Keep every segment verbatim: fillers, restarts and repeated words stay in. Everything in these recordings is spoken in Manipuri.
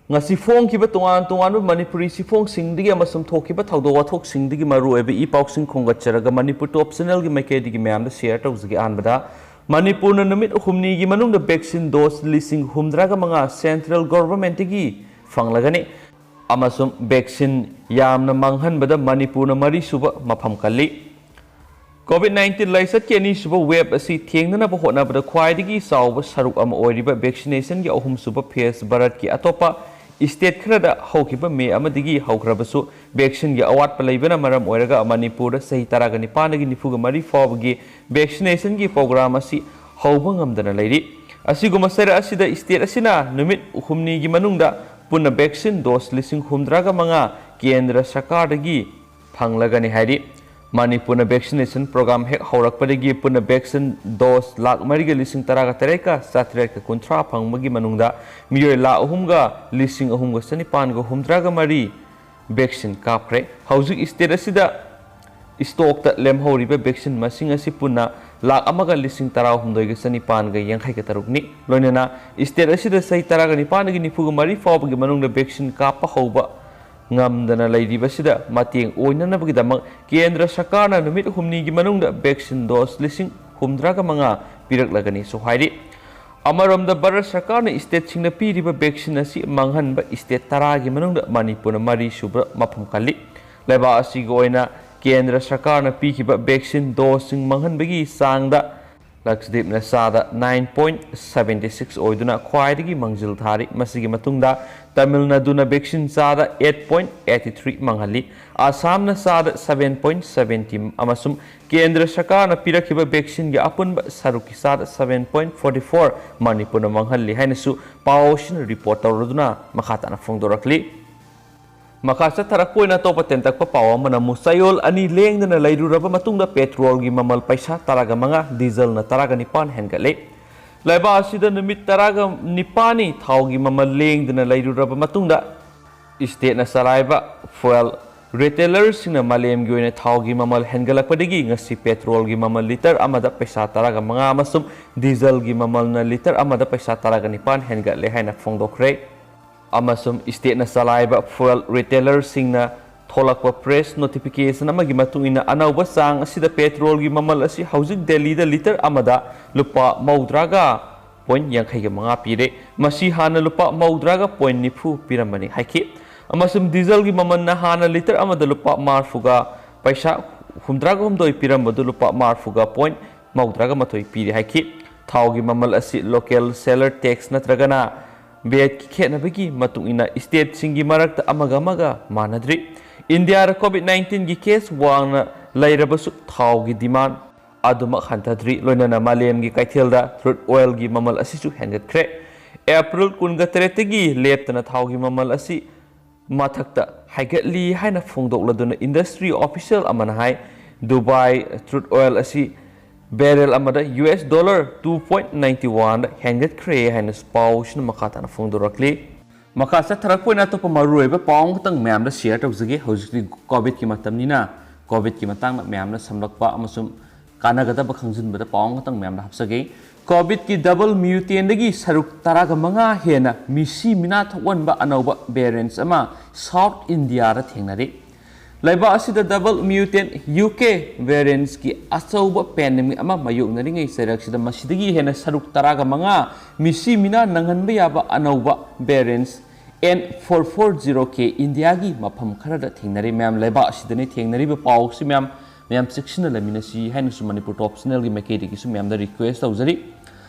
ꯉꯁꯤ ꯐꯣꯡꯈꯤꯕ ꯇꯣꯉꯥꯟ ꯇꯣꯉꯥꯟꯕ ꯃꯅꯤꯄꯨꯔꯤ ꯆꯦꯐꯣꯡꯁꯤꯡꯗꯒꯤ ꯑꯃꯁꯨꯡ ꯊꯣꯛꯈꯤꯕ ꯊꯧꯗꯣꯛ ꯋꯥꯊꯣꯛꯁꯤꯡꯗꯒꯤ ꯃꯔꯨꯑꯣꯏꯕ ꯏ ꯄꯥꯎꯁꯤꯡ ꯈꯣꯝꯒꯠꯆꯔꯒ ꯃꯅꯤꯄꯨꯔ ꯇꯣꯞ ꯆꯦꯅꯦꯜꯒꯤ ꯃꯥꯏꯀꯩꯗꯒꯤ ꯃꯌꯥꯝꯗ ꯁꯤꯌꯔ ꯇꯧꯖꯒꯦ꯫ ꯑꯍꯥꯟꯕꯗ, ꯃꯅꯤꯄꯨꯔꯅ ꯅꯨꯃꯤꯠ ꯍꯨꯝꯅꯤꯒꯤ ꯃꯅꯨꯡꯗ ꯚꯦꯛꯁꯤꯟ ꯗꯣꯁ ꯂꯤꯁꯤꯡ ꯍꯨꯝꯗ꯭ꯔꯥꯒ ꯃꯉꯥ ꯁꯦꯟꯇ꯭ꯔꯦꯜ ꯒꯣꯚꯔꯟꯃꯦꯟꯠꯇꯒꯤ ꯐꯪꯂꯒꯅꯤ꯫ ꯑꯃꯁꯨꯡ ꯚꯦꯛꯁꯤꯟ ꯌꯥꯝꯅ ꯃꯥꯡꯍꯟꯕꯗ ꯃꯅꯤꯄꯨꯔꯅ ꯃꯔꯤꯁꯨꯕ ꯃꯐꯝ ꯀꯜꯂꯤ꯫ ꯀꯣꯚꯤꯗ ꯅꯥꯏꯟꯇꯤꯟ ꯂꯥꯏꯆꯠꯀꯤ ꯑꯅꯤꯁꯨꯕ ꯋꯦꯕ ꯑꯁꯤ ꯊꯦꯡꯅꯅꯕ ꯍꯣꯠꯅꯕꯗ ꯈ꯭ꯋꯥꯏꯗꯒꯤ ꯆꯥꯎꯕ ꯁꯔꯨꯛ ꯑꯃ ꯑꯣꯏꯔꯤꯕ ꯚꯦꯛꯁꯤꯅꯦꯁꯟꯒꯤ ꯑꯍꯨꯝꯁꯨꯕ ꯐꯦꯖ ꯚꯥꯔꯠꯀꯤ ꯑꯇꯣꯞꯄ ꯁ꯭ꯇꯦꯠ ꯈꯔꯗ ꯍꯧꯈꯤꯕ ꯃꯦ ꯑꯃꯗꯒꯤ ꯍꯧꯈ꯭ꯔꯕꯁꯨ, ꯚꯦꯛꯁꯤꯟꯒꯤ ꯑꯋꯥꯠꯄ ꯂꯩꯕꯅ ꯃꯔꯝ ꯑꯣꯏꯔꯒ ꯃꯅꯤꯄꯨꯔꯗ ꯆꯍꯤ ꯇꯔꯥꯒ ꯅꯤꯄꯥꯟꯗꯒꯤ ꯅꯤꯐꯨꯒ ꯃꯔꯤ ꯐꯥꯎꯕꯒꯤ ꯚꯦꯛꯁꯤꯅꯦꯁꯟꯒꯤ ꯄ꯭ꯔꯣꯒ꯭ꯔꯥꯝ ꯑꯁꯤ ꯍꯧꯕ ꯉꯝꯗꯅ ꯂꯩꯔꯤ꯫ ꯑꯁꯤꯒꯨꯝꯕ ꯆꯩꯔꯛ ꯑꯁꯤꯗ ꯁ꯭ꯇꯦꯠ ꯑꯁꯤꯅ ꯅꯨꯃꯤꯠ ꯍꯨꯝꯅꯤꯒꯤ ꯃꯅꯨꯡꯗ ꯄꯨꯟꯅ ꯚꯦꯛꯁꯤꯟ ꯗꯣꯁ ꯂꯤꯁꯤꯡ ꯍꯨꯝꯗ꯭ꯔꯥꯒ ꯃꯉꯥ ꯀꯦꯟꯗ꯭ꯔ ꯁꯔꯀꯥꯔꯗꯒꯤ ꯐꯪꯂꯒꯅꯤ ꯍꯥꯏꯔꯤ꯫ ꯃꯅꯤꯄꯨꯔꯅ ꯚꯦꯛꯁꯤꯅꯦꯁꯟ ꯄ꯭ꯔꯣꯒ꯭ꯔꯥꯝ ꯍꯦꯛ ꯍꯧꯔꯛꯄꯗꯒꯤ ꯄꯨꯟꯅ ꯚꯦꯛꯁꯤꯟ ꯗꯣꯁ ꯂꯥꯈ ꯃꯔꯤꯒ ꯂꯤꯁꯤꯡ ꯇꯔꯥꯒ ꯇꯔꯦꯠꯀ ꯆꯥꯇ꯭ꯔꯦꯠꯀ ꯀꯨꯟꯊ꯭ꯔꯥ ꯐꯪꯕꯒꯤ ꯃꯅꯨꯡꯗ ꯃꯤꯑꯣꯏ ꯂꯥꯈ ꯑꯍꯨꯝꯒ ꯂꯤꯁꯤꯡ ꯑꯍꯨꯝꯒ ꯆꯅꯤꯄꯥꯟꯒ ꯍꯨꯝꯗ꯭ꯔꯥꯒ ꯃꯔꯤ ꯚꯦꯛꯁꯤꯟ ꯀꯥꯞꯈ꯭ꯔꯦ꯫ ꯍꯧꯖꯤꯛ ꯁ꯭ꯇꯦꯠ ꯑꯁꯤꯗ ꯁ꯭ꯇꯣꯛꯇ ꯂꯦꯝꯍꯧꯔꯤꯕ ꯚꯦꯛꯁꯤꯟ ꯃꯁꯤꯡ ꯑꯁꯤ ꯄꯨꯟꯅ ꯂꯥꯈ ꯑꯃꯒ ꯂꯤꯁꯤꯡ ꯇꯔꯥꯍꯨꯝꯗꯣꯏꯒ ꯆꯅꯤꯄꯥꯟꯒ ꯌꯥꯡꯈꯩꯒ ꯇꯔꯨꯛꯅꯤ꯫ ꯂꯣꯏꯅꯅ ꯁ꯭ꯇꯦꯠ ꯑꯁꯤꯗ ꯆꯍꯤ ꯇꯔꯥꯒ ꯅꯤꯄꯥꯟꯗꯒꯤ ꯅꯤꯐꯨꯒ ꯃꯔꯤ ꯐꯥꯎꯕꯒꯤ ꯃꯅꯨꯡꯗ ꯚꯦꯛꯁꯤꯟ ꯀꯥꯞꯄ ꯍꯧꯕ ꯉꯝꯗꯅ ꯂꯩꯔꯤꯕꯁꯤꯗ ꯃꯇꯦꯡ ꯑꯣꯏꯅꯅꯕꯒꯤꯗꯃꯛ ꯀꯦꯟꯗ꯭ꯔ ꯁꯔꯀꯥꯔꯅ ꯅꯨꯃꯤꯠ ꯍꯨꯝꯅꯤꯒꯤ ꯃꯅꯨꯡꯗ ꯚꯦꯛꯁꯤꯟ ꯗꯣꯁ ꯂꯤꯁꯤꯡ ꯍꯨꯝꯗ꯭ꯔꯥꯒ ꯃꯉꯥ ꯄꯤꯔꯛꯂꯒꯅꯤꯁꯨ ꯍꯥꯏꯔꯤ꯫ ꯑꯃꯔꯣꯝꯗ, ꯚꯥꯔꯠ ꯁꯔꯀꯥꯔꯅ ꯁ꯭ꯇꯦꯠꯁꯤꯡꯗ ꯄꯤꯔꯤꯕ ꯚꯦꯛꯁꯤꯟ ꯑꯁꯤ ꯃꯥꯡꯍꯟꯕ ꯁ꯭ꯇꯦꯠ ꯇꯔꯥꯒꯤ ꯃꯅꯨꯡꯗ ꯃꯅꯤꯄꯨꯔꯅ ꯃꯔꯤꯁꯨꯕ ꯃꯐꯝ ꯀꯜꯂꯤ꯫ ꯂꯩꯕꯥꯛ ꯑꯁꯤꯒꯤ ꯑꯣꯏꯅ ꯀꯦꯟꯗ꯭ꯔ ꯁꯔꯀꯥꯔꯅ ꯄꯤꯈꯤꯕ ꯚꯦꯛꯁꯤꯟ ꯗꯣꯁꯁꯤꯡ ꯃꯥꯡꯍꯟꯕꯒꯤ ꯆꯥꯡꯗ ꯂꯛꯁꯗꯤꯞꯅ ꯆꯥꯗ nine point seventy six ꯑꯣꯏꯗꯨꯅ ꯈ꯭ꯋꯥꯏꯗꯒꯤ ꯃꯥꯡꯖꯤꯜ ꯊꯥꯔꯤ꯫ ꯃꯁꯤꯒꯤ ꯃꯇꯨꯡꯗ ꯇꯥꯃꯤꯜ ꯅꯥꯗꯨꯅ ꯚꯦꯛꯁꯤꯟ ꯆꯥꯗ eight point eighty three ꯃꯥꯡꯍꯜꯂꯤ꯫ ꯑꯁꯥꯝꯅ ꯆꯥꯗ seven point seventy ꯑꯃꯁꯨꯡ ꯀꯦꯟꯗ꯭ꯔ ꯁꯔꯀꯥꯔꯅ ꯄꯤꯔꯛꯈꯤꯕ ꯚꯦꯛꯁꯤꯟꯒꯤ ꯑꯄꯨꯟꯕ ꯁꯔꯨꯛꯀꯤ ꯆꯥꯗ seven point forty four ꯃꯅꯤꯄꯨꯔꯅ ꯃꯥꯡꯍꯜꯂꯤ ꯍꯥꯏꯅꯁꯨ ꯄꯥꯎ ꯑꯁꯤꯅ ꯔꯤꯄꯣꯔꯠ ꯇꯧꯔꯗꯨꯅ ꯃꯈꯥ ꯇꯥꯅ ꯐꯣꯡꯗꯣꯔꯛꯂꯤ꯫ ꯃꯈꯥ ꯆꯠꯊꯔꯛꯄ ꯑꯣꯏꯅ ꯑꯇꯣꯞꯄ ꯇꯦꯟꯇꯛꯄ ꯄꯥꯎ ꯑꯃꯅ ꯑꯃꯨꯛ ꯆꯌꯣꯜ ꯑꯅꯤ ꯂꯦꯡꯗꯅ ꯂꯩꯔꯨꯔꯕ ꯃꯇꯨꯡꯗ ꯄꯦꯇ꯭ꯔꯣꯜꯒꯤ ꯃꯃꯜ ꯄꯩꯁꯥ ꯇꯔꯥꯒ ꯃꯉꯥ, ꯗꯤꯖꯜꯅ ꯇꯔꯥꯒ ꯅꯤꯄꯥꯟ ꯍꯦꯟꯒꯠꯂꯦ꯫ ꯂꯩꯕꯥꯛ ꯑꯁꯤꯗ ꯅꯨꯃꯤꯠ ꯇꯔꯥꯒ ꯅꯤꯄꯥꯟꯅꯤ ꯊꯥꯎꯒꯤ ꯃꯃꯜ ꯂꯦꯡꯗꯅ ꯂꯩꯔꯨꯔꯕ ꯃꯇꯨꯡꯗ, ꯁ꯭ꯇꯦꯠꯅ ꯆꯂꯥꯏꯕ ꯐ꯭ꯌꯨꯑꯦꯜ ꯔꯤꯇꯦꯂꯔꯁꯤꯡꯅ ꯃꯥꯂꯦꯝꯒꯤ ꯑꯣꯏꯅ ꯊꯥꯎꯒꯤ ꯃꯃꯜ ꯍꯦꯟꯒꯠꯂꯛꯄꯗꯒꯤ ꯉꯁꯤ ꯄꯦꯇ꯭ꯔꯣꯜꯒꯤ ꯃꯃꯜ ꯂꯤꯇꯔ ꯑꯃꯗ ꯄꯩꯁꯥ ꯇꯔꯥꯒ ꯃꯉꯥ ꯑꯃꯁꯨꯡ ꯗꯤꯖꯜꯒꯤ ꯃꯃꯜꯅ ꯂꯤꯇꯔ ꯑꯃꯗ ꯄꯩꯁꯥ ꯇꯔꯥꯒ ꯅꯤꯄꯥꯟ ꯍꯦꯟꯒꯠꯂꯦ ꯍꯥꯏꯅ ꯐꯣꯡꯗꯣꯛꯈ꯭ꯔꯦ꯫ ꯑꯃꯁꯨꯡ state ꯅ ꯆꯂꯥꯏꯕ fuel retailer ꯁꯤꯡꯅ ꯊꯣꯛꯂꯛꯄ press notification ꯑꯃꯒꯤ ꯃꯇꯨꯡ ꯏꯟꯅ, ꯑꯅꯧꯕ ꯆꯥꯡ ꯑꯁꯤꯗ petrol ꯒꯤ ꯃꯃꯜ ꯑꯁꯤ ꯍꯧꯖꯤꯛ ꯗꯦꯜꯂꯤꯗ litre ꯑꯃꯗ ꯂꯨꯄꯥ ꯃꯧꯗ꯭ꯔꯥꯒ point ꯌꯥꯡꯈꯩꯒ ꯃꯉꯥ ꯄꯤꯔꯦ꯫ ꯃꯁꯤ ꯍꯥꯟꯅ ꯂꯨꯄꯥ ꯃꯧꯗ꯭ꯔꯥꯒ point ꯅꯤꯐꯨ ꯄꯤꯔꯝꯕꯅꯤ ꯍꯥꯏꯈꯤ꯫ ꯑꯃꯁꯨꯡ diesel ꯒꯤ ꯃꯃꯜꯅ ꯍꯥꯟꯅ litre ꯑꯃꯗ ꯂꯨꯄꯥ ꯃꯔꯐꯨꯒ ꯄꯩꯁꯥ ꯍꯨꯝꯗ꯭ꯔꯥꯒ ꯍꯨꯝꯗꯣꯏ ꯄꯤꯔꯝꯕꯗꯨ ꯂꯨꯄꯥ ꯃꯔꯐꯨꯒ point ꯃꯧꯗ꯭ꯔꯥꯒ ꯃꯥꯊꯣꯏ ꯄꯤꯔꯦ ꯍꯥꯏꯈꯤ꯫ ꯊꯥꯎꯒꯤ ꯃꯃꯜ ꯑꯁꯤ local seller tax ꯅꯠꯇ꯭ꯔꯒꯅ VAT ꯀꯤ ꯈꯦꯠꯅꯕꯒꯤ ꯃꯇꯨꯡ ꯏꯟꯅ state ꯁꯤꯡꯒꯤ ꯃꯔꯛꯇ ꯑꯃꯒ ꯑꯃꯒ ꯃꯥꯟꯅꯗ꯭ꯔꯤ꯫ ꯏꯟꯗꯤꯌꯥꯗ COVID nineteen ꯒꯤ case ꯋꯥꯡꯅ ꯂꯩꯔꯕꯁꯨ, ꯊꯥꯎꯒꯤ demand ꯑꯗꯨꯃꯛ ꯍꯟꯊꯗ꯭ꯔꯤ꯫ ꯂꯣꯏꯅꯅ ꯃꯥꯂꯦꯝꯒꯤ ꯀꯩꯊꯦꯜꯗ crude oil ꯒꯤ ꯃꯃꯜ ꯑꯁꯤꯁꯨ ꯍꯦꯟꯒꯠꯈ꯭ꯔꯦ꯫ April ꯀꯨꯟꯒ ꯇꯔꯦꯠꯇꯒꯤ ꯂꯦꯞꯇꯅ ꯊꯥꯎꯒꯤ ꯃꯃꯜ ꯑꯁꯤ ꯃꯊꯛꯇ ꯍꯥꯏꯒꯠꯂꯤ ꯍꯥꯏꯅ ꯐꯣꯡꯗꯣꯛꯂꯗꯨꯅ, industry official ꯑꯃꯅ ꯍꯥꯏ, Dubai crude oil ꯑꯁꯤ barrel ꯑꯃꯗ US dollar two point ninety one ꯗ ꯍꯦꯟꯒꯠꯈ꯭ꯔꯦ ꯍꯥꯏꯅ ꯄꯥꯎꯁꯤꯅ ꯃꯈꯥ ꯇꯥꯅ ꯐꯣꯡꯗꯣꯔꯛꯂꯤ꯫ ꯃꯈꯥ ꯆꯠꯊꯔꯛꯄ ꯑꯣꯏꯅ ꯑꯇꯣꯞꯄ ꯃꯔꯨꯑꯣꯏꯕ ꯄꯥꯎ ꯑꯃꯈꯛꯇꯪ ꯃꯌꯥꯝꯗ share ꯇꯧꯖꯒꯦ꯫ ꯍꯧꯖꯤꯛꯇꯤ COVID ꯀꯤ ꯃꯇꯝꯅꯤꯅ, COVID ꯀꯤ ꯃꯇꯥꯡꯗ ꯃꯌꯥꯝꯅ ꯁꯝꯂꯛꯄ ꯑꯃꯁꯨꯡ ꯀꯥꯟꯅꯒꯗꯕ ꯈꯪꯖꯤꯟꯕꯗ ꯄꯥꯎ ꯑꯃꯈꯛꯇꯪ ꯃꯌꯥꯝꯗ ꯍꯥꯞꯆꯒꯦ꯫ COVID ꯀꯤ double mutant ꯗꯒꯤ ꯁꯔꯨꯛ ꯇꯔꯥꯒ ꯃꯉꯥ ꯍꯦꯟꯅ ꯃꯤꯁꯤ ꯃꯤꯅꯥ ꯊꯣꯛꯍꯟꯕ ꯑꯅꯧꯕ variants ꯑꯃ South India ꯗ ꯊꯦꯡꯅꯔꯤ꯫ ꯂꯩꯕꯥꯛ ꯑꯁꯤꯗ double mutant UK variants ꯀꯤ ꯑꯆꯧꯕ pandemic ꯑꯃ ꯃꯥꯌꯣꯛꯅꯔꯤꯉꯩ ꯆꯩꯔꯛꯁꯤꯗ, ꯃꯁꯤꯗꯒꯤ ꯍꯦꯟꯅ ꯁꯔꯨꯛ ꯇꯔꯥꯒ ꯃꯉꯥ ꯃꯤꯁꯤ ꯃꯤꯅꯥ ꯅꯪꯍꯟꯕ ꯌꯥꯕ ꯑꯅꯧꯕ variants N four four zero K ꯏꯟꯗꯤꯌꯥꯒꯤ ꯃꯐꯝ ꯈꯔꯗ ꯊꯦꯡꯅꯔꯤ꯫ ꯃꯌꯥꯝ, ꯂꯩꯕꯥꯛ ꯑꯁꯤꯗꯅꯤ ꯊꯦꯡꯅꯔꯤꯕ ꯄꯥꯎꯁꯤ꯫ ꯃꯌꯥꯝ, ꯃꯌꯥꯝ ꯆꯦꯛꯁꯤꯟꯅ ꯂꯩꯃꯤꯟꯅꯁꯤ ꯍꯥꯏꯅꯁꯨ Manipur Top Channel ꯒꯤ ꯃꯥꯏꯀꯩꯗꯒꯤꯁꯨ ꯃꯌꯥꯝꯗ request ꯇꯧꯖꯔꯤ꯫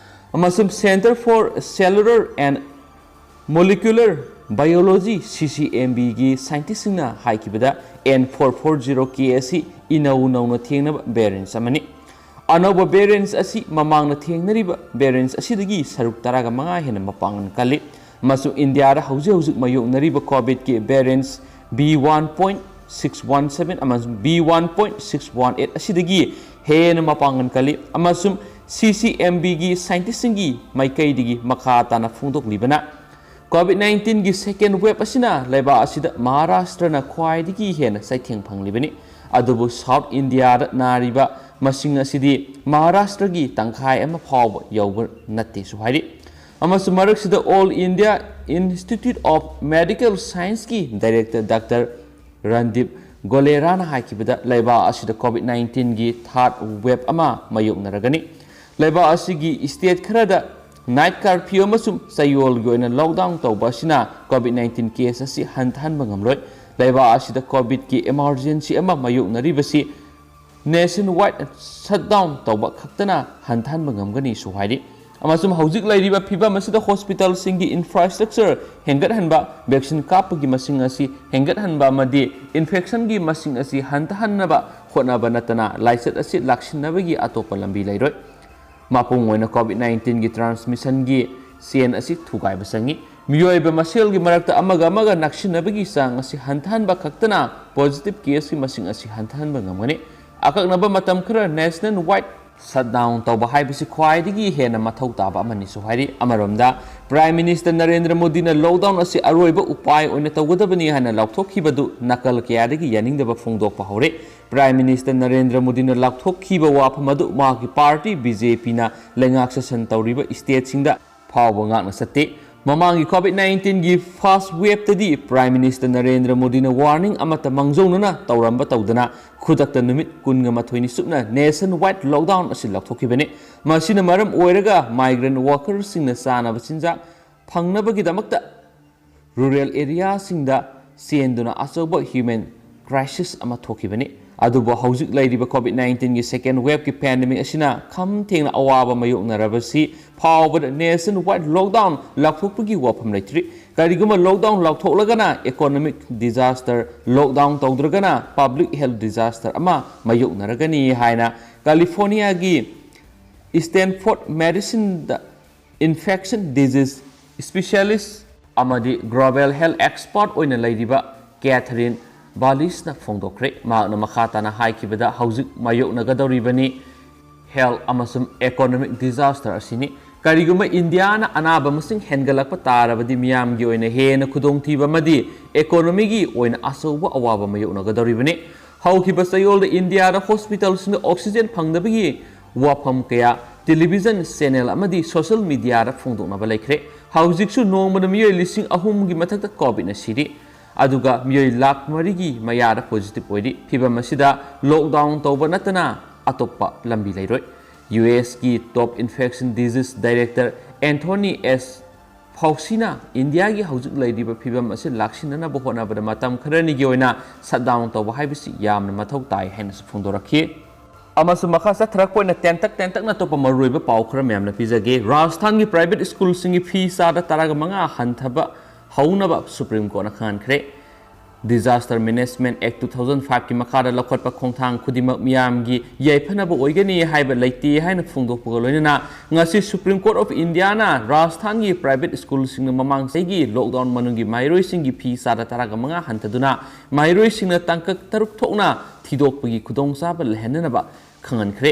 ꯑꯃꯁꯨꯡ Center for Cellular and Molecular Biology, CCMB ꯒꯤ scientist ꯁꯤꯡꯅ ꯍꯥꯏꯈꯤꯕꯗ, N four four zero K ꯑꯁꯤ ꯏꯅꯧ ꯅꯧꯅ ꯊꯦꯡꯅꯕ variants ꯑꯃꯅꯤ꯫ ꯑꯅꯧꯕ variants ꯑꯁꯤ ꯃꯃꯥꯡꯗ ꯊꯦꯡꯅꯔꯤꯕ variants ꯑꯁꯤꯗꯒꯤ ꯁꯔꯨꯛ ꯇꯔꯥꯒ ꯃꯉꯥ ꯍꯦꯟꯅ ꯃꯄꯥꯡꯒꯜ ꯀꯜꯂꯤ, ꯑꯃꯁꯨꯡ ꯏꯟꯗꯤꯌꯥꯗ ꯍꯧꯖꯤꯛ ꯍꯧꯖꯤꯛ ꯃꯥꯌꯣꯛꯅꯔꯤꯕ COVID ꯀꯤ variants B one point six one seven ꯑꯃꯁꯨꯡ B one point six one eight ꯑꯁꯤꯗꯒꯤ ꯍꯦꯟꯅ ꯃꯄꯥꯡꯒꯜ ꯀꯜꯂꯤ, ꯑꯃꯁꯨꯡ CCMB ꯒꯤ scientist ꯁꯤꯡꯒꯤ ꯃꯥꯏꯀꯩꯗꯒꯤ ꯃꯈꯥ ꯇꯥꯅ ꯐꯣꯡꯗꯣꯛꯂꯤꯕꯅ, COVID nineteen ꯒꯤ second wave ꯑꯁꯤꯅ ꯂꯩꯕꯥꯛ ꯑꯁꯤꯗ ꯃꯍꯥꯔꯥꯁꯇ꯭ꯔꯅ ꯈ꯭ꯋꯥꯏꯗꯒꯤ ꯍꯦꯟꯅ ꯆꯩꯊꯦꯡ ꯐꯪꯂꯤꯕꯅꯤ꯫ ꯑꯗꯨꯕꯨ South India ꯗ ꯅꯥꯔꯤꯕ ꯃꯁꯤꯡ ꯑꯁꯤꯗꯤ ꯃꯍꯥꯔꯥꯁꯇ꯭ꯔꯒꯤ ꯇꯪꯈꯥꯏ ꯑꯃ ꯐꯥꯎꯕ ꯌꯧꯕ ꯅꯠꯇꯦꯁꯨ ꯍꯥꯏꯔꯤ꯫ ꯑꯃꯁꯨꯡ ꯃꯔꯛꯁꯤꯗ All India Institute of Medical Scienceꯀꯤ director Doctor Randeep ꯒꯣꯂꯦꯔꯥꯅ ꯍꯥꯏꯈꯤꯕꯗ, ꯂꯩꯕꯥꯛ ꯑꯁꯤꯗ COVID nineteenꯒꯤ third wave ꯑꯃ ꯃꯥꯌꯣꯛꯅꯔꯒꯅꯤ꯫ ꯂꯩꯕꯥꯛ ꯑꯁꯤꯒꯤ state ꯈꯔꯗ night curfew ꯑꯃꯁꯨꯡ ꯆꯌꯣꯜꯒꯤ ꯑꯣꯏꯅ lockdown ꯇꯧꯕ ꯑꯁꯤꯅ COVID nineteen case ꯑꯁꯤ ꯍꯟꯊꯍꯟꯕ ꯉꯝꯂꯣꯏ꯫ ꯂꯩꯕꯥꯛ ꯑꯁꯤꯗ COVIDꯀꯤ emergency ꯑꯃ ꯃꯥꯌꯣꯛꯅꯔꯤꯕꯁꯤ nationwide shutdown ꯇꯧꯕ ꯈꯛꯇꯅ ꯍꯟꯊꯍꯟꯕ ꯉꯝꯒꯅꯤꯁꯨ ꯍꯥꯏꯔꯤ꯫ ꯑꯃꯁꯨꯡ ꯍꯧꯖꯤꯛ ꯂꯩꯔꯤꯕ ꯐꯤꯚꯝ ꯑꯁꯤꯗ hospitalꯁꯤꯡꯒꯤ infrastructure ꯍꯦꯟꯒꯠꯍꯟꯕ, vaccine ꯀꯥꯞꯄꯒꯤ ꯃꯁꯤꯡ ꯑꯁꯤ ꯍꯦꯟꯒꯠꯍꯟꯕ ꯑꯃꯗꯤ infectionꯒꯤ ꯃꯁꯤꯡ ꯑꯁꯤ ꯍꯟꯊꯍꯟꯅꯕ ꯍꯣꯠꯅꯕ ꯅꯠꯇꯅ ꯂꯥꯏꯆꯠ ꯑꯁꯤ ꯂꯥꯛꯁꯤꯟꯅꯕꯒꯤ ꯑꯇꯣꯞꯄ ꯂꯝꯕꯤ ꯂꯩꯔꯣꯏ꯫ ꯃꯄꯨꯡ ꯑꯣꯏꯅ COVID nineteenꯒꯤ transmissionꯒꯤ chain ꯑꯁꯤ ꯊꯨꯒꯥꯏꯕ ꯆꯪꯏ꯫ ꯃꯤꯑꯣꯏꯕ ꯃꯁꯦꯜꯒꯤ ꯃꯔꯛꯇ ꯑꯃꯒ ꯑꯃꯒ ꯅꯛꯁꯤꯟꯅꯕꯒꯤ ꯆꯥꯡ ꯑꯁꯤ ꯍꯟꯊꯍꯟꯕ ꯈꯛꯇꯅ positive caseꯀꯤ ꯃꯁꯤꯡ ꯑꯁꯤ ꯍꯟꯊꯍꯟꯕ ꯉꯝꯒꯅꯤ꯫ ꯑꯀꯛꯅꯕ ꯃꯇꯝ ꯈꯔ nationwide shutdown ꯇꯧꯕ ꯍꯥꯏꯕꯁꯤ ꯈ꯭ꯋꯥꯏꯗꯒꯤ ꯍꯦꯟꯅ ꯃꯊꯧ ꯇꯥꯕ ꯑꯃꯅꯤꯁꯨ ꯍꯥꯏꯔꯤ꯫ ꯑꯃꯔꯣꯝꯗ, Prime Minister ꯅꯔꯦꯟꯗ꯭ꯔ ꯃꯣꯗꯤꯅ lockdown ꯑꯁꯤ ꯑꯔꯣꯏꯕ ꯎꯄꯥꯏ ꯑꯣꯏꯅ ꯇꯧꯒꯗꯕꯅꯤ ꯍꯥꯏꯅ ꯂꯥꯎꯊꯣꯛꯈꯤꯕꯗꯨ ꯅꯥꯀꯜ ꯀꯌꯥꯗꯒꯤ ꯌꯥꯅꯤꯡꯗꯕ ꯐꯣꯡꯗꯣꯛꯄ ꯍꯧꯔꯦ꯫ Prime Minister ꯅꯔꯦꯟꯗ꯭ꯔ ꯃꯣꯗꯤꯅ ꯂꯥꯎꯊꯣꯛꯈꯤꯕ ꯋꯥꯐꯝ ꯑꯗꯨ ꯃꯍꯥꯛꯀꯤ party BJPꯅ ꯂꯩꯉꯥꯛ ꯁꯥꯁꯟ ꯇꯧꯔꯤꯕ stateꯁꯤꯡꯗ ꯐꯥꯎꯕ ꯉꯥꯛꯅ ꯆꯠꯇꯦ꯫ ꯃꯃꯥꯡꯒꯤ COVID nineteenꯒꯤ first waveꯇꯗꯤ Prime Minister Narendra ꯃꯣꯗꯤꯅ warning ꯑꯃꯠꯇ ꯃꯥꯡꯖꯧꯅꯅ ꯇꯧꯔꯝꯕ ꯇꯧꯗꯅ ꯈꯨꯗꯛꯇ ꯅꯨꯃꯤꯠ ꯀꯨꯟꯒ ꯃꯥꯊꯣꯏꯅꯤ ꯆꯨꯞꯅ nationwide lockdown ꯑꯁꯤ ꯂꯥꯎꯊꯣꯛꯈꯤꯕꯅꯤ꯫ ꯃꯁꯤꯅ ꯃꯔꯝ ꯑꯣꯏꯔꯒ migrant workerꯁꯤꯡꯅ ꯆꯥꯅꯕ ꯆꯤꯟꯖꯥꯛ ꯐꯪꯅꯕꯒꯤꯗꯃꯛꯇ rural areaꯁꯤꯡꯗ ꯆꯦꯟꯗꯨꯅ ꯑꯆꯧꯕ human crisis ꯑꯃ ꯊꯣꯛꯈꯤꯕꯅꯤ꯫ ꯑꯗꯨꯕꯨ ꯍꯧꯖꯤꯛ ꯂꯩꯔꯤꯕ COVID nineteenꯒꯤ second waveꯀꯤ pandemic ꯑꯁꯤꯅ ꯈꯝ ꯊꯦꯡꯅ ꯑꯋꯥꯕ ꯃꯥꯌꯣꯛꯅꯔꯕꯁꯤ ꯐꯥꯎꯕꯗ nationwide lockdown ꯂꯥꯎꯊꯣꯛꯄꯒꯤ ꯋꯥꯐꯝ ꯂꯩꯇ꯭ꯔꯤ꯫ ꯀꯔꯤꯒꯨꯝꯕ lockdown ꯂꯥꯎꯊꯣꯛꯂꯒꯅ economic disaster, lockdown ꯇꯧꯗ꯭ꯔꯒꯅ public health disaster ꯑꯃ ꯃꯥꯌꯣꯛꯅꯔꯒꯅꯤ ꯍꯥꯏꯅ Californiaꯒꯤ Stanford Medicineꯗ infection disease specialist ꯑꯃꯗꯤ global health expert ꯑꯣꯏꯅ ꯂꯩꯔꯤꯕ Catherine Ballisꯅ ꯐꯣꯡꯗꯣꯛꯈ꯭ꯔꯦ꯫ ꯃꯍꯥꯛꯅ ꯃꯈꯥ ꯇꯥꯅ ꯍꯥꯏꯈꯤꯕꯗ, ꯍꯧꯖꯤꯛ ꯃꯥꯌꯣꯛꯅꯒꯗꯧꯔꯤꯕꯅꯤ health ꯑꯃꯁꯨꯡ economic disaster ꯑꯁꯤꯅꯤ꯫ ꯀꯔꯤꯒꯨꯝꯕ ꯏꯟꯗꯤꯌꯥꯅ ꯑꯅꯥꯕ ꯃꯁꯤꯡ ꯍꯦꯟꯒꯠꯂꯛꯄ ꯇꯥꯔꯕꯗꯤ ꯃꯤꯌꯥꯝꯒꯤ ꯑꯣꯏꯅ ꯍꯦꯟꯅ ꯈꯨꯗꯣꯡꯊꯤꯕ ꯑꯃꯗꯤ economyꯒꯤ ꯑꯣꯏꯅ ꯑꯆꯧꯕ ꯑꯋꯥꯕ ꯃꯥꯌꯣꯛꯅꯒꯗꯧꯔꯤꯕꯅꯤ꯫ ꯍꯧꯈꯤꯕ ꯆꯌꯣꯜꯗ ꯏꯟꯗꯤꯌꯥꯗ hospitalꯁꯤꯡꯗ oxygen ꯐꯪꯗꯕꯒꯤ ꯋꯥꯐꯝ ꯀꯌꯥ ꯇꯦꯂꯤꯚꯤꯖꯟ ꯆꯦꯅꯦꯜ ꯑꯃꯗꯤ ꯁꯣꯁꯤꯌꯦꯜ ꯃꯤꯗꯤꯌꯥꯗ ꯐꯣꯡꯗꯣꯛꯅꯕ ꯂꯩꯈ꯭ꯔꯦ꯫ ꯍꯧꯖꯤꯛꯁꯨ ꯅꯣꯡꯃꯗ ꯃꯤꯑꯣꯏ ꯂꯤꯁꯤꯡ ꯑꯍꯨꯝꯒꯤ ꯃꯊꯛꯇ ꯀꯣꯚꯤꯗꯅ ꯁꯤꯔꯤ, ꯑꯗꯨꯒ ꯃꯤꯑꯣꯏ ꯂꯥꯈ ꯃꯔꯤꯒꯤ ꯃꯌꯥꯗ ꯄꯣꯖꯤꯇꯤꯚ ꯑꯣꯏꯔꯤ꯫ ꯐꯤꯚꯝ ꯑꯁꯤꯗ ꯂꯣꯛꯗꯥꯎꯟ ꯇꯧꯕ ꯅꯠꯇꯅ ꯑꯇꯣꯞꯄ ꯂꯝꯕꯤ ꯂꯩꯔꯣꯏ꯫ ꯌꯨ ꯑꯦꯁꯀꯤ ꯇꯣꯞ ꯏꯟꯐꯦꯛꯁꯟ ꯗꯤꯖꯤꯁ ꯗꯥꯏꯔꯦꯛꯇꯔ ꯑꯦꯟꯊꯣꯅꯤ ꯑꯦꯁ ꯐꯥꯎꯁꯤꯅ ꯏꯟꯗꯤꯌꯥꯒꯤ ꯍꯧꯖꯤꯛ ꯂꯩꯔꯤꯕ ꯐꯤꯚꯝ ꯑꯁꯤ ꯂꯥꯛꯁꯤꯟꯅꯅꯕ ꯍꯣꯠꯅꯕꯗ ꯃꯇꯝ ꯈꯔꯅꯤꯒꯤ ꯑꯣꯏꯅ ꯁꯠꯗꯥꯎꯟ ꯇꯧꯕ ꯍꯥꯏꯕꯁꯤ ꯌꯥꯝꯅ ꯃꯊꯧ ꯇꯥꯏ ꯍꯥꯏꯅꯁꯨ ꯐꯣꯡꯗꯣꯔꯛꯈꯤ꯫ ꯑꯃꯁꯨꯡ ꯃꯈꯥ ꯆꯠꯊꯔꯛꯄ ꯑꯣꯏꯅ ꯇꯦꯟꯇꯛ ꯇꯦꯟꯇꯛꯅ ꯑꯇꯣꯞꯄ ꯃꯔꯨꯑꯣꯏꯕ ꯄꯥꯎ ꯈꯔ ꯃꯌꯥꯝꯅ ꯄꯤꯖꯒꯦ꯫ ꯔꯥꯖꯁꯊꯥꯟꯒꯤ ꯄ꯭ꯔꯥꯏꯚꯦꯠ ꯁ꯭ꯀꯨꯜꯁꯤꯡꯒꯤ ꯐꯤ ꯆꯥꯗ ꯇꯔꯥꯒ ꯃꯉꯥ ꯍꯟꯊꯕ ꯍꯧꯅꯕ supreme ꯀꯣꯔꯠꯅ ꯈꯪꯍꯟꯈ꯭ꯔꯦ꯫ Disaster Management Act two thousand five ꯀꯤ ꯃꯈꯥꯗ ꯂꯧꯈꯠꯄ ꯈꯣꯡꯊꯥꯡ ꯈꯨꯗꯤꯡꯃꯛ ꯃꯤꯌꯥꯝꯒꯤ ꯌꯥꯏꯐꯅꯕ ꯑꯣꯏꯒꯅꯤ ꯍꯥꯏꯕ ꯂꯩꯇꯦ ꯍꯥꯏꯅ ꯐꯣꯡꯗꯣꯛꯄꯒ ꯂꯣꯏꯅꯅ ꯉꯁꯤ ꯁꯨꯄ꯭ꯔꯤꯝ ꯀꯣꯔꯠ ꯑꯣꯐ ꯏꯟꯗꯤꯌꯥꯅ ꯔꯥꯖꯁꯊꯥꯟꯒꯤ ꯄ꯭ꯔꯥꯏꯚꯦꯠ ꯁ꯭ꯀꯨꯜꯁꯤꯡꯅ ꯃꯃꯥꯡ ꯆꯍꯤꯒꯤ ꯂꯣꯛꯗꯥꯎꯟ ꯃꯅꯨꯡꯒꯤ ꯃꯍꯩꯔꯣꯏꯁꯤꯡꯒꯤ ꯐꯤ ꯆꯥꯗ ꯇꯔꯥꯒ ꯃꯉꯥ ꯍꯟꯊꯗꯨꯅ ꯃꯍꯩꯔꯣꯏꯁꯤꯡꯅ ꯇꯥꯡꯀꯛ ꯇꯔꯨꯛ ꯊꯣꯛꯅ ꯊꯤꯗꯣꯛꯄꯒꯤ ꯈꯨꯗꯣꯡꯆꯥꯕ ꯂꯩꯍꯟꯅꯅꯕ ꯈꯪꯍꯟꯈ꯭ꯔꯦ꯫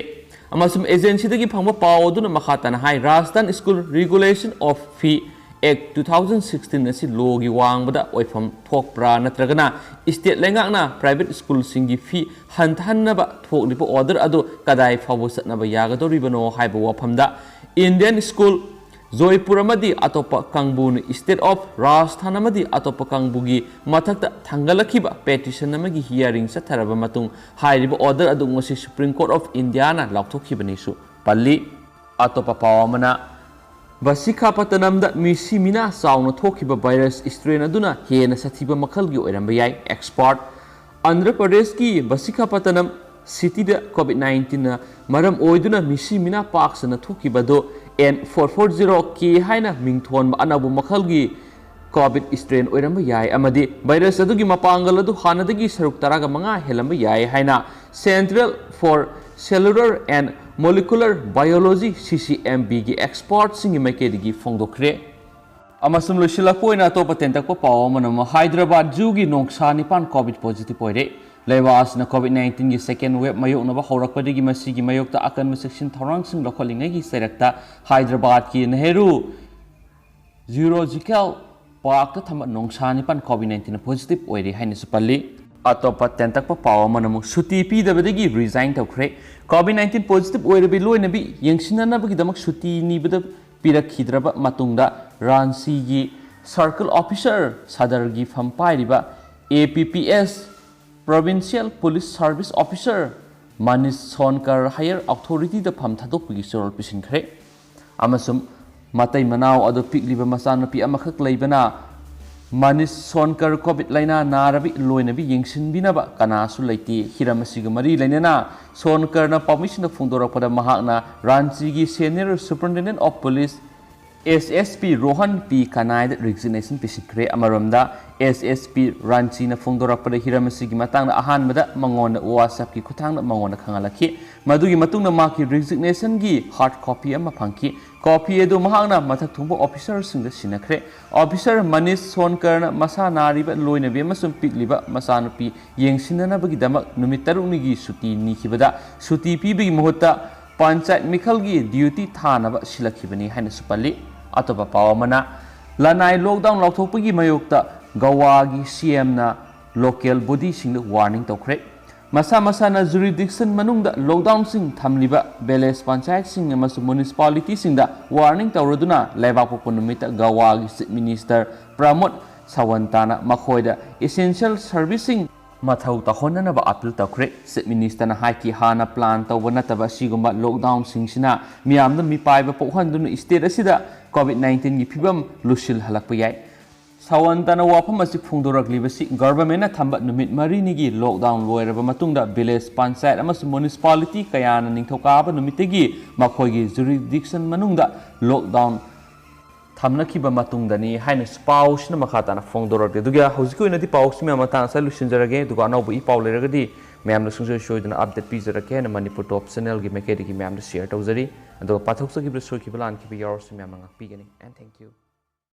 ꯑꯃꯁꯨꯡ ꯑꯦꯖꯦꯟꯁꯤꯗꯒꯤ ꯐꯪꯕ ꯄꯥꯎ ꯑꯗꯨꯅ ꯃꯈꯥ ꯇꯥꯅ ꯍꯥꯏ, Rajasthan School Regulation of Fee Act two thousand sixteen ꯑꯁꯤ ꯂꯣꯒꯤ ꯋꯥꯡꯃꯗ ꯑꯣꯏꯐꯝ ꯊꯣꯛꯄ꯭ꯔꯥ ꯅꯠꯇ꯭ꯔꯒꯅ ꯁ꯭ꯇꯦꯠ ꯂꯩꯉꯥꯛꯅ ꯄ꯭ꯔꯥꯏꯚꯦꯠ ꯁ꯭ꯀꯨꯜꯁꯤꯡꯒꯤ ꯐꯤ ꯍꯟꯊꯍꯟꯅꯕ ꯊꯣꯛꯂꯤꯕ ꯑꯣꯔꯗꯔ ꯑꯗꯨ ꯀꯗꯥꯏ ꯐꯥꯎꯕ ꯆꯠꯅꯕ ꯌꯥꯒꯗꯧꯔꯤꯕꯅꯣ ꯍꯥꯏꯕ ꯋꯥꯐꯝꯗ ꯏꯟꯗꯤꯌꯟ ꯁ꯭ꯀꯨꯜ ꯖꯣꯏꯄꯨꯔ ꯑꯃꯗꯤ ꯑꯇꯣꯞꯄ ꯀꯥꯡꯕꯨꯅ State of Rajasthan ꯑꯃꯗꯤ ꯑꯇꯣꯞꯄ ꯀꯥꯡꯕꯨꯒꯤ ꯃꯊꯛꯇ ꯊꯥꯡꯒꯠꯂꯛꯈꯤꯕ ꯄꯦꯇꯤꯁꯟ ꯑꯃꯒꯤ ꯍꯤꯌꯥꯔꯤꯡ ꯆꯠꯊꯔꯕ ꯃꯇꯨꯡ ꯍꯥꯏꯔꯤꯕ ꯑꯣꯔꯗꯔ ꯑꯗꯨ ꯉꯁꯤ ꯁꯨꯄ꯭ꯔꯤꯝ ꯀꯣꯔꯠ ꯑꯣꯐ ꯏꯟꯗꯤꯌꯥꯅ ꯂꯥꯎꯊꯣꯛꯈꯤꯕꯅꯤꯁꯨ ꯄꯜꯂꯤ꯫ ꯑꯇꯣꯞꯄ ꯄꯥꯎ ꯑꯃꯅ, ꯚꯁꯤꯈꯥꯄꯇꯅꯝꯗ ꯃꯤꯁꯤ ꯃꯤꯅꯥ ꯆꯥꯎꯅ ꯊꯣꯛꯈꯤꯕ ꯚꯥꯏꯔꯁ ꯁ꯭ꯇ꯭ꯔꯦꯟ ꯑꯗꯨꯅ ꯍꯦꯟꯅ ꯁꯥꯊꯤꯕ ꯃꯈꯜꯒꯤ ꯑꯣꯏꯔꯝꯕ ꯌꯥꯏ꯫ ꯑꯦꯛꯁꯄꯥꯔꯠ꯫ ꯑꯟꯙ꯭ꯔ ꯄ꯭ꯔꯗꯦꯁꯀꯤ ꯚꯁꯤꯈꯥꯄꯇꯅꯝ ꯁꯤꯇꯤꯗ ꯀꯣꯚꯤꯗ ꯅꯥꯏꯟꯇꯤꯟꯅ ꯃꯔꯝ ꯑꯣꯏꯗꯨꯅ ꯃꯤꯁꯤ ꯃꯤꯅꯥ ꯄꯥꯛ ꯁꯟꯅ ꯊꯣꯛꯈꯤꯕ ꯑꯗꯨ N four four zero K ꯍꯥꯏꯅ ꯃꯤꯡꯊꯣꯟꯕ ꯑꯅꯧꯕ ꯃꯈꯜꯒꯤ ꯀꯣꯚꯤꯗ ꯁ꯭ꯇ꯭ꯔꯦꯟ ꯑꯣꯏꯔꯝꯕ ꯌꯥꯏ ꯑꯃꯗꯤ ꯚꯥꯏꯔꯁ ꯑꯗꯨꯒꯤ ꯃꯄꯥꯡꯒꯜ ꯑꯗꯨ ꯍꯥꯟꯅꯗꯒꯤ ꯁꯔꯨꯛ ꯇꯔꯥꯒ ꯃꯉꯥ ꯍꯦꯜꯂꯝꯕ ꯌꯥꯏ ꯍꯥꯏꯅ Centre for Cellular and Molecular Biology, C C M B ꯒꯤ ꯑꯦꯛꯁꯄꯔꯠꯁꯤꯡꯒꯤ ꯃꯥꯏꯀꯩꯗꯒꯤ ꯐꯣꯡꯗꯣꯛꯈ꯭ꯔꯦ꯫ ꯑꯃꯁꯨꯡ ꯂꯣꯏꯁꯤꯜꯂꯛꯄ ꯑꯣꯏꯅ ꯑꯇꯣꯞꯄ ꯇꯦꯟꯇꯛꯄ ꯄꯥꯎ ꯑꯃꯅ ꯑꯃꯨꯛ ꯍꯥꯏꯗ꯭ꯔꯕꯥꯗ ꯖꯨꯒꯤ ꯅꯣꯡꯁꯥ ꯅꯤꯄꯥꯟ ꯀꯣꯚꯤꯗ ꯄꯣꯖꯤꯇꯤꯚ ꯑꯣꯏꯔꯦ꯫ ꯂꯩꯕꯥꯛ ꯑꯁꯤꯅ ꯀꯣꯚꯤꯗ ꯅꯥꯏꯟꯇꯤꯟꯒꯤ ꯁꯦꯀꯦꯟ ꯋꯦꯕ ꯃꯥꯌꯣꯛꯅꯕ ꯍꯧꯔꯛꯄꯗꯒꯤ ꯃꯁꯤꯒꯤ ꯃꯥꯌꯣꯛꯇ ꯑꯀꯟꯕ ꯆꯦꯛꯁꯤꯟ ꯊꯧꯔꯥꯡꯁꯤꯡ ꯂꯧꯈꯠꯂꯤꯉꯩꯒꯤ ꯆꯩꯔꯛꯇ ꯍꯥꯏꯗ꯭ꯔꯕꯥꯗꯀꯤ ꯅꯦꯍꯔꯨ ꯖꯨꯑꯣꯂꯣꯖꯤꯀꯦꯜ ꯄꯥꯔꯛꯇ ꯊꯝꯕ ꯅꯣꯡꯁꯥ ꯅꯤꯄꯥꯟ ꯀꯣꯚꯤꯗ ꯅꯥꯏꯟꯇꯤꯟ ꯄꯣꯖꯤꯇꯤꯚ ꯑꯣꯏꯔꯦ ꯍꯥꯏꯅꯁꯨ ꯄꯜꯂꯤ꯫ ꯑꯇꯣꯞꯄ ꯇꯦꯟꯇꯛꯄ ꯄꯥꯎ ꯑꯃꯅ ꯑꯃꯨꯛ ꯁꯨꯇꯤ ꯄꯤꯗꯕꯗꯒꯤ ꯔꯤꯖꯥꯏꯟ ꯇꯧꯈ꯭ꯔꯦ꯫ ꯀꯣꯚꯤꯗ ꯅꯥꯏꯟꯇꯤꯟ ꯄꯣꯖꯤꯇꯤꯚ ꯑꯣꯏꯔꯕꯤ ꯂꯣꯏꯅꯕꯤ ꯌꯦꯡꯁꯤꯟꯅꯅꯕꯒꯤꯗꯃꯛ ꯁꯨꯇꯤ ꯅꯤꯕꯗ ꯄꯤꯔꯛꯈꯤꯗ꯭ꯔꯕ ꯃꯇꯨꯡꯗ ꯔꯥꯟꯆꯤꯒꯤ ꯁꯔꯀꯜ ꯑꯣꯐꯤꯁꯔ ꯁꯗꯔꯒꯤ ꯐꯝ ꯄꯥꯏꯔꯤꯕ A P P S provincial police service officer Manish Sonkar ꯍꯥꯌꯔ ꯑꯣꯊꯣꯔꯤꯇꯤꯗ ꯐꯝ ꯊꯥꯗꯣꯛꯄꯒꯤ ꯆꯦꯔꯣꯜ ꯄꯤꯁꯤꯟꯈ꯭ꯔꯦ꯫ ꯑꯃꯁꯨꯡ ꯃꯇꯩ ꯃꯅꯥꯎ ꯑꯗꯨ ꯄꯤꯛꯂꯤꯕ ꯃꯆꯥꯅꯨꯄꯤ ꯑꯃꯈꯛ ꯂꯩꯕꯅ ꯃꯅꯤꯁ ꯁꯣꯟꯀꯔ ꯀꯣꯚꯤꯗ ꯂꯥꯏꯅꯥ ꯅꯥꯔꯕꯤ ꯂꯣꯏꯅꯕꯤ ꯌꯦꯡꯁꯤꯟꯕꯤꯅꯕ ꯀꯅꯥꯁꯨ ꯂꯩꯇꯦ꯫ ꯍꯤꯔꯝ ꯑꯁꯤꯒ ꯃꯔꯤ ꯂꯩꯅꯅ ꯁꯣꯟꯀꯔꯅ ꯄꯥꯎꯃꯤꯁꯤꯡꯗ ꯐꯣꯡꯗꯣꯔꯛꯄꯗ ꯃꯍꯥꯛꯅ ꯔꯥꯟꯆꯤꯒꯤ senior superintendent of police S S P Rohan P ꯀꯅꯥꯏꯗ ꯔꯤꯖꯤꯒꯅꯦꯁꯟ ꯄꯤꯁꯤꯟꯈ꯭ꯔꯦ꯫ ꯑꯃꯔꯣꯝꯗ ꯑꯦꯁ ꯑꯦꯁ ꯄꯤ ꯔꯥꯟꯆꯤꯅ ꯐꯣꯡꯗꯣꯔꯛꯄꯗ ꯍꯤꯔꯝ ꯑꯁꯤꯒꯤ ꯃꯇꯥꯡꯗ ꯑꯍꯥꯟꯕꯗ ꯃꯉꯣꯟꯗ ꯋꯥꯆꯞꯀꯤ ꯈꯨꯠꯊꯥꯡꯗ ꯃꯉꯣꯟꯗ ꯈꯪꯍꯜꯂꯛꯈꯤ꯫ ꯃꯗꯨꯒꯤ ꯃꯇꯨꯡꯗ ꯃꯍꯥꯛꯀꯤ ꯔꯤꯖꯤꯒꯅꯦꯁꯟꯒꯤ ꯍꯥꯔꯗ ꯀꯣꯄꯤ ꯑꯃ ꯐꯪꯈꯤ꯫ ꯀꯣꯄꯤ ꯑꯗꯨ ꯃꯍꯥꯛꯅ ꯃꯊꯛ ꯊꯣꯡꯕ ꯑꯣꯐꯤꯁꯔꯁꯤꯡꯗ ꯁꯤꯟꯅꯈ꯭ꯔꯦ꯫ ꯑꯣꯐꯤꯁꯔ ꯃꯅꯤꯁ ꯁꯣꯟꯀꯔꯅ ꯃꯁꯥ ꯅꯥꯔꯤꯕ ꯂꯣꯏꯅꯕꯤ ꯑꯃꯁꯨꯡ ꯄꯤꯛꯂꯤꯕ ꯃꯆꯥꯅꯨꯄꯤ ꯌꯦꯡꯁꯤꯟꯅꯅꯕꯒꯤꯗꯃꯛ ꯅꯨꯃꯤꯠ ꯇꯔꯨꯛꯅꯤꯒꯤ ꯁꯨꯇꯤ ꯅꯤꯈꯤꯕꯗ ꯁꯨꯇꯤ ꯄꯤꯕꯒꯤ ꯃꯍꯨꯠꯇ ꯄꯟꯆꯥꯌꯠ ꯃꯤꯈꯜꯒꯤ ꯗ꯭ꯌꯨꯇꯤ ꯊꯥꯅꯕ ꯁꯤꯜꯂꯛꯈꯤꯕꯅꯤ ꯍꯥꯏꯅꯁꯨ ꯄꯜꯂꯤ꯫ ꯑꯇꯣꯞꯄ ꯄꯥꯎ ꯑꯃꯅ, ꯂꯅꯥꯏ ꯂꯣꯛꯗꯥꯎꯟ ꯂꯥꯎꯊꯣꯛꯄꯒꯤ ꯃꯥꯌꯣꯛꯇ ꯒꯋꯥꯒꯤ ꯁꯤ ꯑꯦꯝꯅ ꯂꯣꯀꯦꯜ ꯕꯣꯗꯤꯁꯤꯡꯗ ꯋꯥꯔꯅꯤꯡ ꯇꯧꯈ꯭ꯔꯦ꯫ ꯃꯁꯥ ꯃꯁꯥꯅ ꯖꯨꯔꯤꯗꯤꯛꯁꯟ ꯃꯅꯨꯡꯗ ꯂꯣꯛꯗꯥꯎꯟꯁꯤꯡ ꯊꯝꯂꯤꯕ ꯚꯤꯂꯦꯖ ꯄꯟꯆꯥꯌꯠꯁꯤꯡ ꯑꯃꯁꯨꯡ ꯃ꯭ꯌꯨꯅꯤꯁꯤꯄꯥꯂꯤꯇꯤꯁꯤꯡꯗ ꯋꯥꯔꯅꯤꯡ ꯇꯧꯔꯗꯨꯅ ꯂꯩꯕꯥꯛꯄꯣꯛꯄ ꯅꯨꯃꯤꯠꯇ ꯒꯋꯥꯒꯤ ꯆꯤꯐ ꯃꯤꯅꯤꯁꯇꯔ ꯄ꯭ꯔꯃꯣꯗ ꯁꯥꯋꯟꯇꯅ ꯃꯈꯣꯏꯗ ꯏꯁꯦꯟꯁꯤꯌꯦꯜ ꯁꯔꯚꯤꯁꯁꯤꯡ ꯃꯊꯧ ꯇꯧꯍꯟꯅꯅꯕ ꯑꯄꯤꯜ ꯇꯧꯈ꯭ꯔꯦ꯫ ꯆꯤꯐ ꯃꯤꯅꯤꯁꯇꯔꯅ ꯍꯥꯏꯈꯤ, ꯍꯥꯟꯅ ꯄ꯭ꯂꯥꯟ ꯇꯧꯕ ꯅꯠꯇꯕ ꯑꯁꯤꯒꯨꯝꯕ ꯂꯣꯛꯗꯥꯎꯟꯁꯤꯡꯁꯤꯅ ꯃꯤꯌꯥꯝꯗ ꯃꯤꯄꯥꯏꯕ ꯄꯣꯛꯍꯟꯗꯨꯅ ꯁ꯭ꯇꯦꯠ ꯑꯁꯤꯗ ꯀꯣꯚꯤꯗ ꯅꯥꯏꯟꯇꯤꯟꯒꯤ ꯐꯤꯕꯝ ꯂꯨꯁꯤꯜꯍꯜꯂꯛꯄ ꯌꯥꯏ꯫ ꯁꯥꯋꯟꯇꯅ ꯋꯥꯐꯝ ꯑꯁꯤ ꯐꯣꯡꯗꯣꯔꯛꯂꯤꯕꯁꯤ ꯒꯚꯔꯟꯃꯦꯟꯠꯅ ꯊꯝꯕ ꯅꯨꯃꯤꯠ ꯃꯔꯤꯅꯤꯒꯤ ꯂꯣꯛꯗꯥꯎꯟ ꯂꯣꯏꯔꯕ ꯃꯇꯨꯡꯗ ꯚꯤꯂꯦꯖ ꯄꯟꯆꯥꯌꯠ ꯑꯃꯁꯨꯡ ꯃ꯭ꯌꯨꯅꯤꯁꯤꯄꯥꯂꯤꯇꯤ ꯀꯌꯥꯅ ꯅꯤꯡꯊꯧꯀꯥꯕ ꯅꯨꯃꯤꯠꯇꯒꯤ ꯃꯈꯣꯏꯒꯤ ꯖꯨꯔꯤꯗꯤꯛꯁꯟ ꯃꯅꯨꯡꯗ ꯂꯣꯛꯗꯥꯎꯟ ꯊꯝꯅꯈꯤꯕ ꯃꯇꯨꯡꯗꯅꯤ ꯍꯥꯏꯅꯁꯨ ꯄꯥꯎꯁꯤꯅ ꯃꯈꯥ ꯇꯥꯅ ꯐꯣꯡꯗꯣꯔꯛꯂꯤ꯫ ꯑꯗꯨꯒ ꯍꯧꯖꯤꯛꯀꯤ ꯑꯣꯏꯅꯗꯤ ꯄꯥꯎꯁꯤ ꯃꯌꯥꯝ ꯃꯇꯥꯡ ꯑꯁꯤꯗ ꯂꯣꯏꯁꯤꯟꯖꯔꯒꯦ꯫ ꯑꯗꯨꯒ ꯑꯅꯧꯕ ꯏ ꯄꯥꯎ ꯂꯩꯔꯒꯗꯤ ꯃꯌꯥꯝꯗ ꯁꯨꯡꯁꯣꯏ ꯁꯣꯏꯗꯅ ꯑꯞꯗꯦꯠ ꯄꯤꯖꯔꯛꯀꯦ ꯍꯥꯏꯅ ꯃꯅꯤꯄꯨꯔ ꯇꯣꯞ ꯆꯦꯅꯦꯜꯒꯤ ꯃꯥꯏꯀꯩꯗꯒꯤ ꯃꯌꯥꯝꯗ ꯁꯤꯌꯔ ꯇꯧꯖꯔꯤ꯫ ꯑꯗꯨꯒ ꯄꯥꯊꯣꯛꯆꯈꯤꯕꯗ ꯁꯣꯏꯈꯤꯕ ꯂꯥꯟꯈꯤꯕ ꯌꯥꯎꯔꯁꯨ ꯃꯌꯥꯝꯅ ꯉꯥꯛꯄꯤꯒꯅꯤ꯫ And thank you꯫